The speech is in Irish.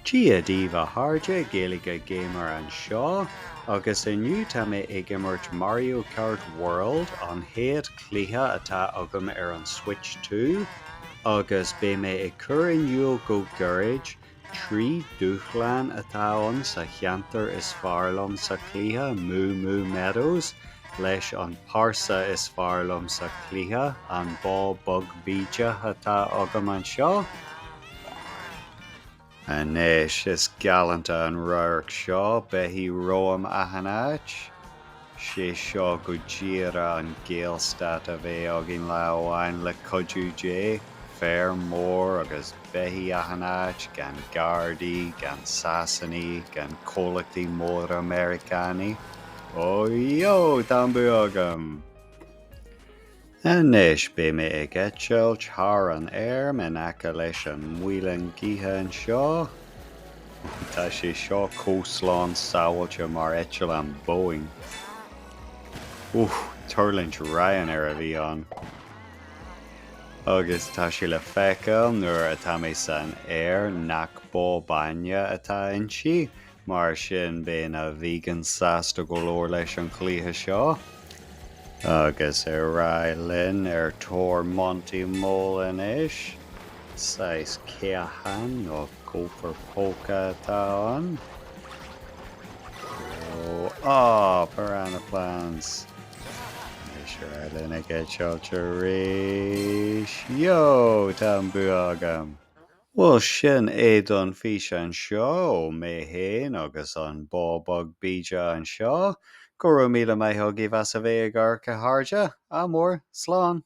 Dia daoibh a chairde, Gaeilge Gamer anseo, agus inniu tá mé ag imirt Mario Kart World, an chéad chluiche atá agam ar an Switch 2, agus beidh mé ag cur in iúl go gairid 3 dúshlán atá ann sa cheantar is fearr liom sa chluiche, Moo Moo Meadows, leis an pearsa is fearr liom sa chluiche, an bó beag bídeach atá agam anseo. Anois, is galánta an radharc seo, beithígh romham achan áit. Sé seo go díreach an Gaelstát a bheidh againn lá amháin le cuidiú Dé, féar mór agus beithígh achan áit, gan Gardaí, gan Sasanaigh, gan comhlachtaí móra Meiriceánaigh. Ó yo, tá an bua agam! Anois beidh mé ag eitilt thar an fheirm in aice leis an muileann gaoithe anseo. Tá sé seo chomh slán sábháilte mar eitleán Boeing. Ooh, tuirlingt Ryanair a bhí ann. Agus tá sé le feiceáil nuair atá mé san aer nach bó bainne atá inti, Mar sin, beidh na vegans sásta go leor leis an chluiche seo. Agus ar aghaidh linn ar tóir Monty Mole anois. Saghas caochán nó gopher póca atá ann. Ó, ah, Piranha Plants! Anois ar aghaidh linn ag eitilt arís. Yo! Tá an bua agam! Bhuel, sin é don físeán seo ó mé féin agus an bó beag bídeach anseo. Go raibh míle maith agaibh as a bheith ag amharc a chairde. Ádh mór. Slán.